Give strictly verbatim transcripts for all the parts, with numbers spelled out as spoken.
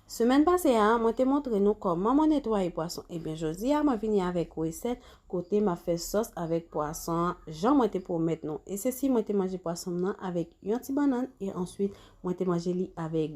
Semèn pase a, mwen te montre nou kòman mwen netwaye pwason. Ebyen, jodi a, mwen vini avèk resèt kote m ap fè sòs avèk pwason an, jan mwen te pwomèt nou. E se si mwen te manje pwason m nan avèk yon ti bannann e answit mwen te manje li avèk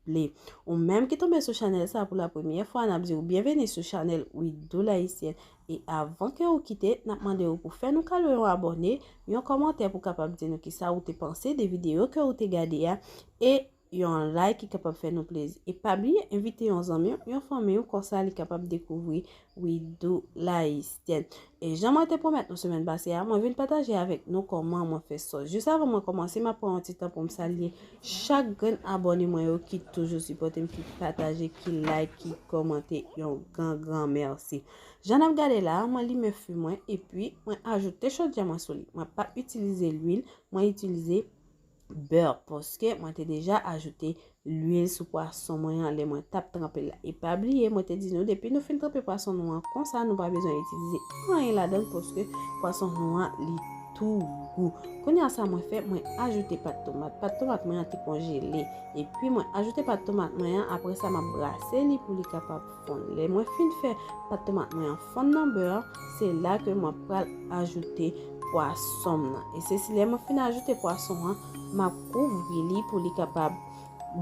ble. Ou menm ki tonbe sou chanèl sa pou la premyè fwa, n ap di w byenveni sou chanèl Wi Dou Layisyèn. E avan ke ou kite, n ap mande w pou fè nou kado yon abòne, yon kòmantè pou kapab di nou kisa ou te panse de videyo ke ou te gade a, e yon like ki kapab fè nou plezi. E pa bliye envite yon zanmi w, yon fanmi w, konsa li kapab dekouvri Wi Dou Layisyèn. E jan mwen te pwomèt nou semèn pase a, mwen vin pataje avèk nou kòman mwen fè sòs. Jis avan mwen kòmanse, m ap pran yon ti tan pou m salye chak grenn abòne mwen yo ki toujou sipòte m, ki pataje, ki like, ki kòmante, yon gran, gran mèsi. Jan n ap gade la a, mwen limen fu mwen epi mwen ajoute chodyè mwen sou li. Mwen p ap itilize lwil, mwen itilize bè, paske mwen te deja ajoute lwil sou pwason mwen an lè mwen t ap tranpe l la. E pa bliye, mwen te di nou, depi nou fin tranpe pwason nou an konsa, nou pa bezwen itilize anyen ladan l, paske pwason nou an, li tou gou. Kounye a, sa mwen fè, mwen ajoute pat tomat. Pat tomat mwen an te konjele. Epi mwen ajoute pat tomat mwen an, apre sa, m ap brase li pou li kapab fonn. Lè mwen fin fè pat tomat mwen an fonn nan bè, se la ke mwen pral ajoute pwason m nan. E se si lè mwen fin ajoute pwason an, m ap kouvri li pou li kapab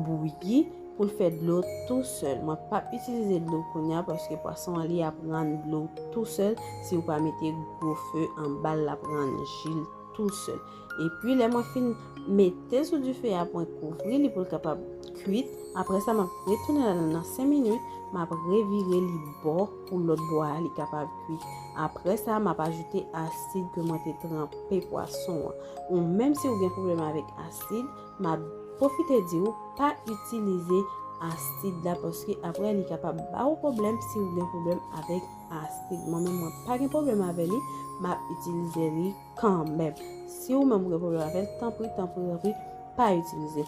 bouyi, pou l fè dlo tou sèl. Mwen p ap itilize dlo kounye a paske pwason an li ap rann dlo tou sèl. Si w pa mete gwo fe anba l, l ap rann ji l tou sèl. Epi lè mwen fin mete l sou dife a, mwen kouvri li pou l kapab kwit. Apre sa, m ap retounen ladan l nan senk minit, m ap revire li bò pou lòt bò a li kapab kwit. Apre sa, m ap ajoute asid ke mwen te tranpe pwason an. Ou menm si w gen pwoblèm avèk asid, m ap pwofite di w pa itilize asid la, paske apre li kapab ba w pwoblèm si w gen pwoblèm avèk asid. Mwen menm, mwen pa gen pwoblèm avè li, m ap itilize li kanmenm. Si ou menm ou gen pwoblèm avè l, tanpri, tanpri, tanpri, pa itilize.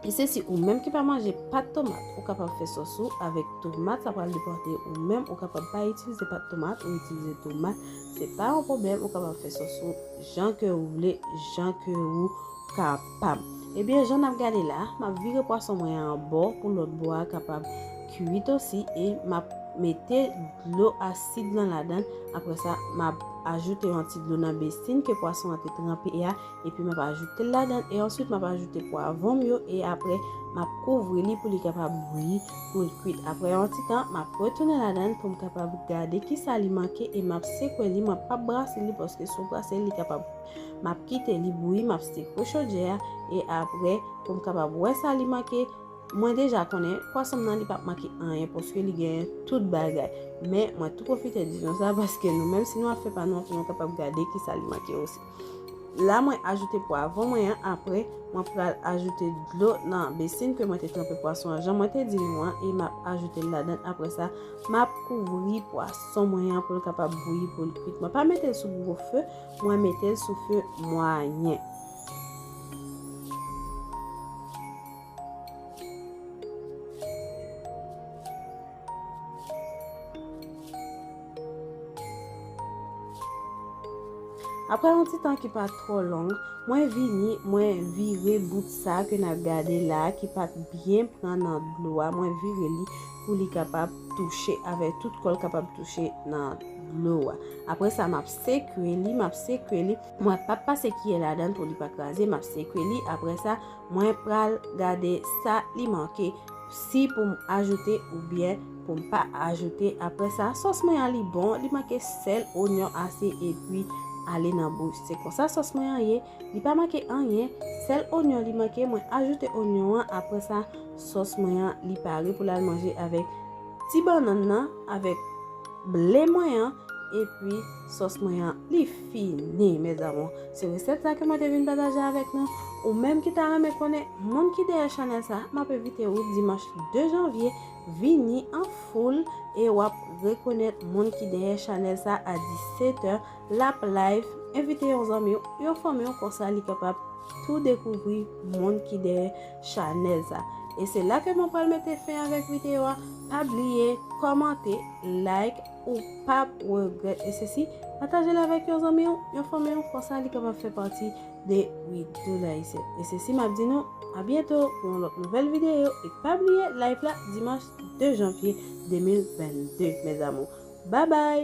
E se si ou menm ki pa manje pat tomat, ou kapab fè sòs ou avèk tomat, sa pral depande ou menm, ou kapab pa itilize pat tomat, ou itilize tomat, se pa yon pwoblèm, ou kapab fè sòs ou jan ke ou vle, jan ke ou kapab. Ebyen, jan n ap gade la, m ap vire pwason mwen an bò pou lòt bò a kapab kwit osi, e m ap mete dlo asid lan ladan l. Apre sa, m ap ajoute yon ti dlo nan besin ke pwason an te tranpe a, epi m ap ajoute l ladan l, e answit m ap ajoute pwavwon m yo, e apre m ap kouvri li pou li kapab bouyi, pou l kwit. Apre yon ti tan, m ap retounen ladan l pou m kapab gade kisa li manke, e m ap sekwe li, mwen p ap brase li, paske si w brase l, li kapab, m ap kite li bouyi, m ap sekwe chodyè a, e apre, pou m kapab wè sa li manke, mwen deja konnen pwason m nan li p ap manke anyen paske li genyen tout bagay. Men mwen tou pwofite di nou sa paske nou menm si nou ap fè pa nou, pou nou kapab gade kisa li manke osi. La mwen ajoute pwavwon mwen an, apre mwen pral ajoute dlo nan besin ke mwen te tranpe pwason an jan mwen te di nou an, e m ap ajoute l ladan l. Apre sa, m ap kouvri pwason mwen an pou l kapab bouyi, pou l kwit. Mwen pa mete l sou gwo fe, mwen mete l sou fe mwayen. Apre yon ti tan ki pa twò long, mwen vini, mwen vire bout sa ke n ap gade la, ki pa t byen pran nan dlo a, mwen vire li pou li kapab touche avè tout kò l kapab touche nan dlo a. Apre sa, m ap sekwe li, m ap sekwe li. Mwen p ap pase kiyè ladan l pou li pa kraze, m ap sekwe li. Apre sa, mwen pral gade sa li manke, si pou m ajoute oubyen pou m pa ajoute. Apre sa, sòs mwen an li bon, li manke sèl, onyon ase epi ale nan bouch. Se konsa sòs mwen an ye, li pa manke anyen, sèl onyon li manke, mwen ajoute onyon an. Apre sa, sòs mwen an li pare pou l al manje avèk ti bannann nan, avèk ble mwen an, epi sòs mwen an li fini, mes amours. Se resèt sa ke mwen te vin pataje avèk nou. Ou menm ki ta renmen konnen moun ki dèyè chanèl sa, m ap envite ou dimanch de janvye, vini an foul e w ap rekonèt moun ki dèyè chanèl sa a disetè. L ap live, envite yon zanmi w, yon fanmi w, konsa li kapab tou dekouvri moun ki dèyè chanèl sa. E se la ke mwen pral mete fen avèk videyo a. Pa bliye kòmante, like, ou p ap regrèt. E sesi, pataje l avèk yon zanmi w, yon fanmi w, konsa li kapab fè pati de We Do Haitian. E sesi, m ap di nou a byento pou yon lòt nouvèl videyo. E pa bliye live la dimanch de janvye de mil vennde, mes amours. Bye bye!